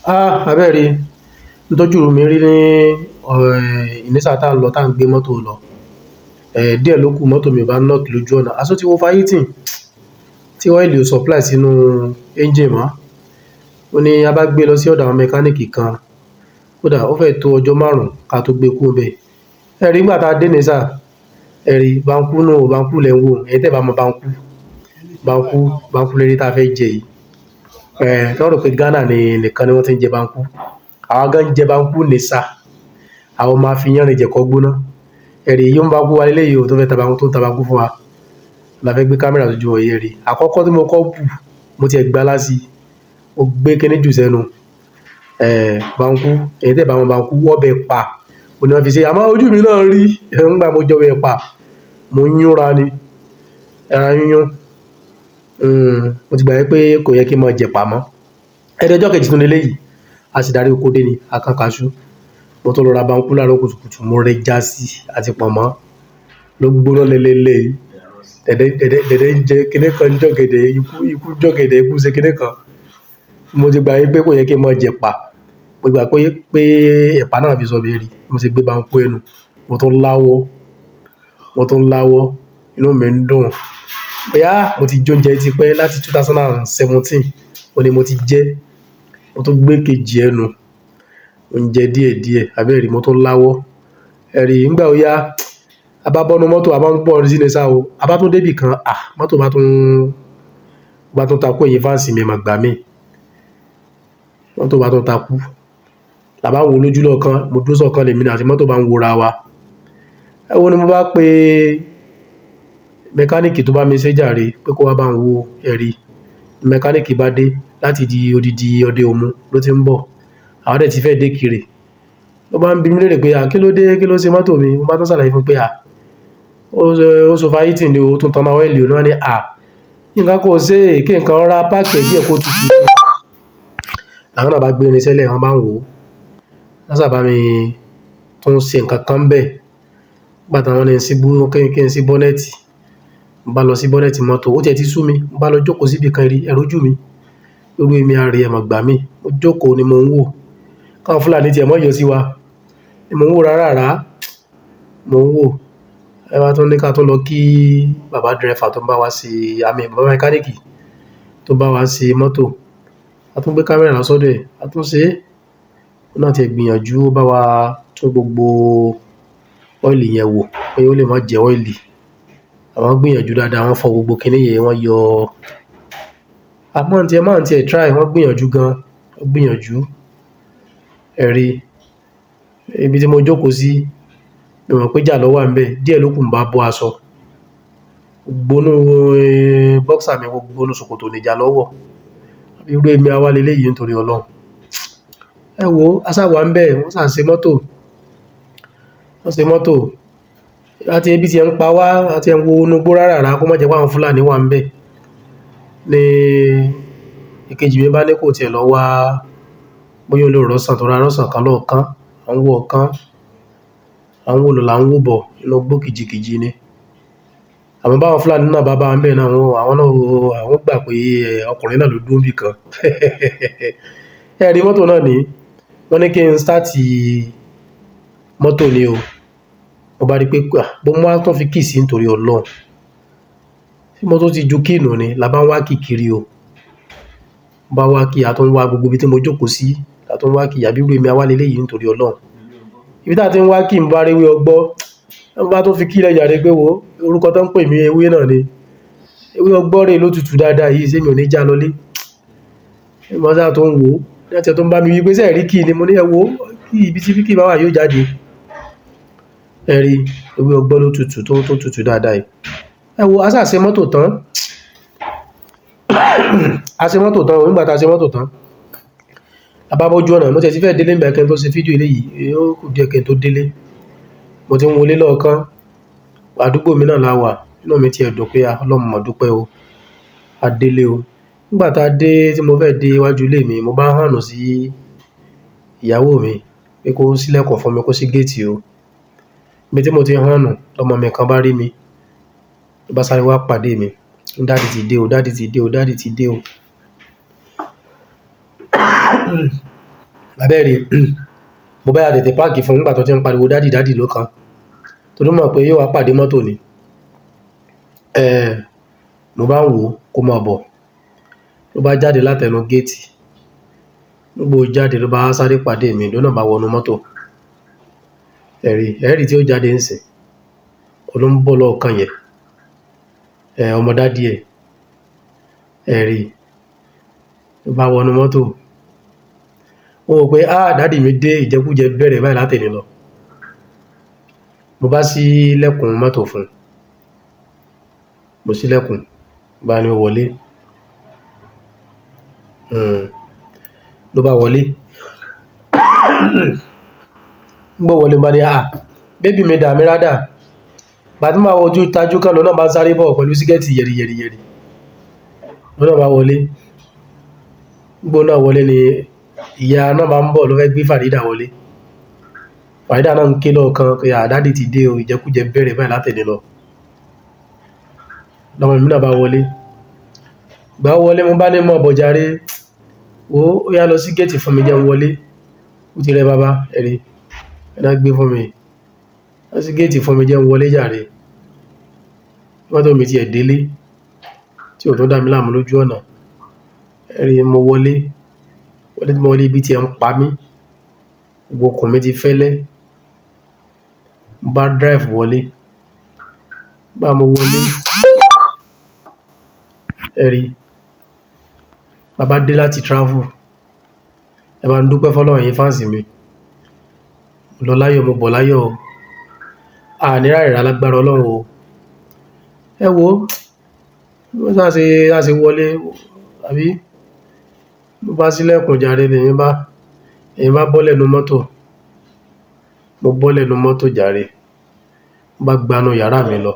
Abẹ́rẹ́ ntọ́jú mi rí ní ìnísà tá ń lọ tá ń gbé mọ́tò lọ. Díẹ̀ ló kù mọ́tò mi ò bá knock lójú ọ̀nà. Aṣọ tí wọ́n overheating tí oil ò supply sínú engine mọ́. Ó ní a bá gbé lọ sí ọ̀dọ̀ àwọn mechanic kan. Kódà ó fẹ́ tó ọjọ́ márùn-ún ká tó gbé kúrò ńbẹ̀. Ẹ rí nígbà tá a dé Ìnísà, ẹ rí báńkú náà, báńkú lẹ̀ ń wò. Ẹ̀yin tẹ́ ẹ bá mọ báńkú, báńkú, báńkú lérí tá a fẹ́ jẹ yìí. Tí wọ́n rò pé Ghana ni nìkan ni wọ́n ti ń jẹ báńkú. Àwa gan ń jẹ báńkú Ìnísà. Àwọn máa fi yánrin jẹ̀kọ gbóná. Ẹ rí, yóò ń báńkú wa léyìí o tó fẹ́ ta báńkú tó ń ta báńkú fún wa. La fẹ́ gbé kámẹ́rà sójú wọn yìí, ẹ rí. Àkọ́kọ́ tí mo kọ́ bù, mo ti ẹ̀ gbá lásì. Mo gbé kíní jù sẹ́nu. Báńkú, ẹ̀yin tẹ́ ẹ bá mọ báńkú, ọbẹ̀ ẹ̀pà. Òun ni wọ́n fi ṣe. Àmọ́ ojú mi náà rí. Nígbà mo jẹ ọbẹ̀ ẹ̀pà, mo ń yúnra ni. Ẹran yíyún. Mo ti gbàgbé pé kò yẹ kí n máa jẹ ẹ̀pà mọ́. Ẹ rí ọjọ́ kejì tún leléyìí. A sì darí oko dé ni, a kan kaṣú. Mo tún lọ ra báńkú láàárọ̀ kùtùkùtù, mo rẹ já sí àti pọ̀nmọ́. Ló gbóná lelele. Dẹ̀dẹ̀, dẹ̀dẹ̀, dẹ̀dẹ̀ ń jẹ kíní kan ń jọ̀gẹ̀dẹ̀, ikú, ikú ń jọ̀gẹ̀dẹ̀, ikú ṣe kíní kan. Mo ti gbàgbé pé kò yẹ kí n máa jẹ ẹ̀pà. Mo gbà pé ẹ̀pà náà fi sọbẹ̀ rí. Mo sì gbé báńkú ẹnu. Mo tún láwọ́. Mo tún láwọ́. Inú mi ń dùn. Bóyá mo ti jẹ oúnjẹ tí pẹ́ láti 2017, òun ni mo ti jẹ. Mo tún gbé kejì ẹnu. Oúnjẹ díẹ̀díẹ̀. Abẹ́rẹ́ rí, mo tún láwọ́. Ẹ rí, nígbà ó yá, a bá bọ́nu mọ́tò, a bá ń bọ̀ sí Ìnísà o. A bá tún dé ibì kan, mọ́tò bá tún takú ẹ̀yin fans mi, ẹ máa gbà mí. Mọ́tò bá tún takú. La bá wo lójú lọ́kàn, mo dúró sọ́kàn lèmi àti mọ́tò bá ń wora wa. Ẹ wo ni mo bá pe mechanic tó bá mi ṣé jàre pé kó wá bá ń wo ẹ̀rí. Mechanic bá dé láti di odidi ọdẹ òmu ló ti ń bọ̀. Àwọn dẹ̀ ti fẹ́ dé Ìkirè. Ló bá ń bi mí lérè pé, kí ló dé? Kí ló ṣe mọ́tò mi? Mo bá tún ṣàlàyé fún un pé, ó ṣe overheating ni o, ó tún tan oil o. Ó ní, nǹkan kò ṣe é, kí nǹkan ra páàkì díẹ̀ kó tutù. Àwọn náà bá gbé irinṣẹ́ lẹ̀, wọ́n bá ń wò ó. Wọ́n sábà mi tún ṣe nǹkan kan bẹ́ẹ̀. Nígbà tí wọ́n ní sí bú, kí n sí bọ́nẹ́tì. Mo bá lọ sí bọ́nẹ́tì mọ́tò, ó tiẹ̀ ti sú mi. Mo bá lọ jókòó síbi kan rí, ẹ̀rù ojú mi. Irú èmi a rí, ẹ mọ̀ gbà mí. Mo jókòó ni mò ń wò. Káwọn Fúlàní tí ẹ mọ̀ yọ sí wa. Ni mò ń wò rárá rárá. Mò ń wò. Ẹ bá tún ní ká tó lọ kí bàbá dírẹ́fà tó ń bá wa ṣe, àmì bàbá mechanic tó bá wa ṣe mọ́tò. A tún gbé kámẹ́rà lọ sọ́dọ̀ ẹ̀. A tún ṣe é. Ó náà ti gbìyànjú ó bá wa tún gbogbo ọ́ìlì yẹn wò pé ó lè má jẹ ọ́ìlì. Àwọn gbìyànjú dáadáa, wọ́n fọ gbogbo kíní yẹn, wọ́n yọ. Àmọ́ ǹ tí ẹ máa ń tí ẹ try, wọ́n gbìyànjú gan. Wọ́n gbìyànjú. Ẹ rí, ibi tí mo jókòó sí, mi ò mọ̀ pé ìjà ló wà níbẹ̀. Díẹ̀ ló kù ń bá bọ́ aṣọ. Gbogbo inú boxer mi, gbogbo inú ṣòkòtò ni ìjà ló wọ̀. Irú èmi a wá leléyìí nítorí Ọlọ́run. Ẹ wo, a sá wà níbẹ̀, wọ́n sá ṣe mọ́tò. Wọ́n ṣe mọ́tò. Àti ebi tí ẹ ń pa wá, àti ẹ ń wo inú igbó rárá rárá kó má jẹ́ pé àwọn Fúlàní wà níbẹ̀. Ni ìkejì mi bá ní kó tiẹ̀ lọ wá bóyá ó lè rọ́sàn tó ra rọ́sàn kan lọ́ọ̀kan. À ń wò ọ̀kan. À ń wò lọ là ń wò bọ̀ inú igbó kìjikìji ni. Àmọ́ bá àwọn Fúlàní náà bá bá wa níbẹ̀ náà, àwọn náà àwọn gbà pé ọkùnrin náà ló dúró níbì kan. Ẹ rí mọ́tò náà ní, wọ́n ní kí n start mọ́tò ni o. Mo bá rí pé, bó mo wá tún fi key sí nítorí Ọlọ́run. Tí mọ́tò ti ju key nù ni, la bá ń wá key kiri o. Mo bá wá key, a tún wá gbogbo ibi tí mo jókòó sí. A tún wá key, àbí irú èmi a wá leléyìí nítorí Ọlọ́run. Ibi tí a ti ń wá key ń bá rí ewé ọgbọ́. Mo bá tún fi key lẹ̀ jàre pé wo, orúkọ tó ń pè mí ewé náà ni. Ewé ọgbọ́ rè ló tutù dáadáa yìí, ṣé mi ò ní já lọlé. Mo sá tó ń wò ó. Ní àti ẹ tó ń bá mi wí pé ṣé ẹ rí key ni? Mo ní ẹ wo, key ibi tí key bá wà yóò jáde. Ẹ rí, ewé ọgbọ́ ló tutù tó tutù dáadáa yìí. Ẹ wo, a sá ṣe mọ́tò tán. A ṣe mọ́tò tán o, nígbà tí a ṣe mọ́tò tán. A bá bójú ọ̀nà, mo tiẹ̀ ti fẹ́ délé nígbà kí n tó ṣe fídíò eléyìí, ó kù díẹ̀ kí n tó délé. Mo ti ń wọlé lọ́ọ̀kan. Àdúgbò mi náà la wà. Inú mi ti ẹ̀ dùn pé, Ọlọ́run mo dúpẹ́ o. A délé o. Nígbà tá a dé tí mo fẹ́ dé iwájú ilé mi, mo bá hànú sí ìyàwó mi pé kó ṣílẹ̀kùn fún mi, kó ṣí géètì o. Ibi tí mo ti ń hànú, lọmọ mi kan bá rí mi. Ó bá sáré wá pàdé mi. Daddy ti dé o, daddy ti dé o, daddy ti dé o. Abẹ́rẹ́ mo bá yà tètè páàkì fún un nígbà tó ti ń pariwo daddy daddy ló kan. Torí mo mọ̀ pé yóò wá pàdé mọ́tò ni. Mo bá ń wò ó kó máa bọ̀. Ló bá jáde látẹnu géètì. Nígbà ó jáde ló bá sáré pàdé mi, ló náà bá wọnú mọ́tò. Ẹ̀rí, ẹ̀rí tí ó jáde ń sìn. Òun ló ń bọ̀ lọ́ọ̀kan yẹn. Ọmọ daddy ẹ̀. Ẹ̀rí, ló bá wọnú mọ́tò. Mo wò pé, "Ah! Daddy mi dé, ìjẹkújẹ bẹ̀rẹ̀ báyìí látẹ̀ní lọ." Mo bá ṣí ilẹ̀kùn mọ́tò fún un. Mo ṣí ilẹ̀kùn, bá ní ó wọlé. Ló bá wọlé. Nígbà ó wọlé, mo bá ní, "Ah! Baby mi dà, Mira dà." Ìgbà tí màá wojú tajú kan lọ náà bá ń sáré bọ̀ pẹ̀lú síkẹ́ẹ̀tì yẹ̀rì yẹ̀rì yẹ̀rì. Ló náà bá wọlé. Nígbà ó náà wọlé ni ìyá náà bá ń bọ̀ ló fẹ́ gbé Farida wọlé. Farida náà ń ké lọ́ọ̀kan pé, "Ah! Daddy ti dé o, ìjẹkújẹ bẹ̀rẹ̀ báyìí látẹ̀ní lọ." Lọ́mọ mi náà bá wọlé. Ìgbà ó wọlé, mo bá ní mọ̀ bọ̀ jàre. Wo ó yá lọ sí géètì fún mi jẹ́ n wọlé. Ó ti rẹ bàbá, ẹ̀rí. Ẹ náà gbé fún mi. Lọ sí géètì fún mi jẹ́ n wọlé jàre. Mọ́tò mi ti ẹ̀ délé tí ò tún dá mi láàmú lójú ọ̀nà. Ẹ̀rí, mo wọlé. Wọlé tí mo wọlé ibi tí ẹ ń pa mí. Gbogbo okùn mi ti fẹ́lẹ́. Mo bá drive wọlé. Bá mo wọlé. Ẹ̀rí, bàbá dé láti travel. Ẹ bá ń dúpẹ́ fún Ọlọ́run ẹ̀yin fans mi. Mo lọ láyọ̀, mo bọ̀ láyọ̀ o. A ní ráìrá lágbára Ọlọ́run o. Ẹ wo, bó ṣe á ṣe wọlé, àbí? Mo bá ṣílẹ̀kùn jàre lèmi bá, èmi bá bọ́ lẹ́nu mọ́tò. Mo bọ́ lẹ́nu mọ́tò jàre. Mo bá gba inú yàrá mi lọ.